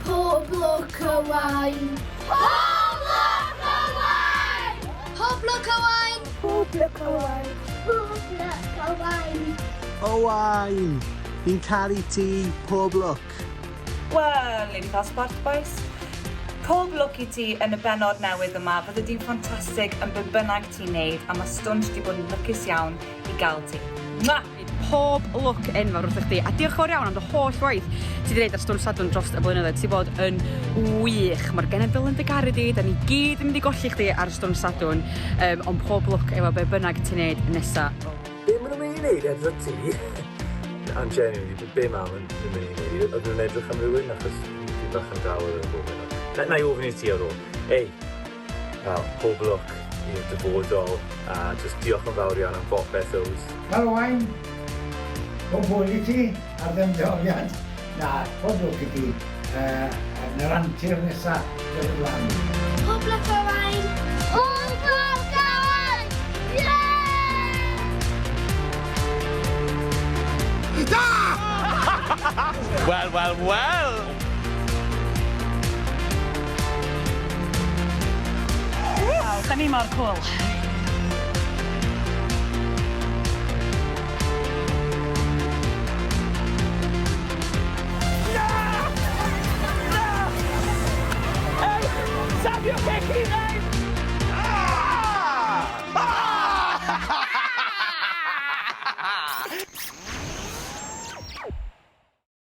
Pob lwc Owain! Pob lwc Owain! Pob lwc Owain! Pob lwc Owain! Pob lwc Owain! Owain! Fi'n caru ti, pob lwc! Wel, ni 'di cael sbort bois. Pob lwc i ti yn y bennod newydd yma, fyddi di'n ffantastig yn be bynnag ti'n neud a ma Stwnsh 'di bod yn lwcus iawn i gael ti. Mwah! Pob lwc enfawr wrtho chdi a diolch fawr iawn am dy holl waith ti 'di neud ar Stwnsh Sadwrn dros y blynyddoedd. Ti bod yn wych. Mae'r genedl yn dy garu di, da ni gyd yn mynd i golli chdi ar Stwnsh Sadwrn, yym ond pob lwc efo be bynnag ti'n neud nesa. Be maen nhw'n mynd i wneud efo ti? Ond genuinely, be, be maen nhw'n mynd i wneud? Ydyn nhw'n edrych am rhywun? Achos fi bach yn dawel ar y foment. Na, na i ofyn i ti ar ôl. Ei, wel, pob lwc i'r dyfodol a just diolch yn fawr iawn am bopeth, Ows. Wel Owain, pob hwyl i ti ar dy ymddeoliad. Na, pob lwc i ti uh, yn yr antur nesa dy flaen. Pob lwc Owain! Pob lwc Owain! Yeah! Wel, wel, wel! Waw, da ni mor cŵl.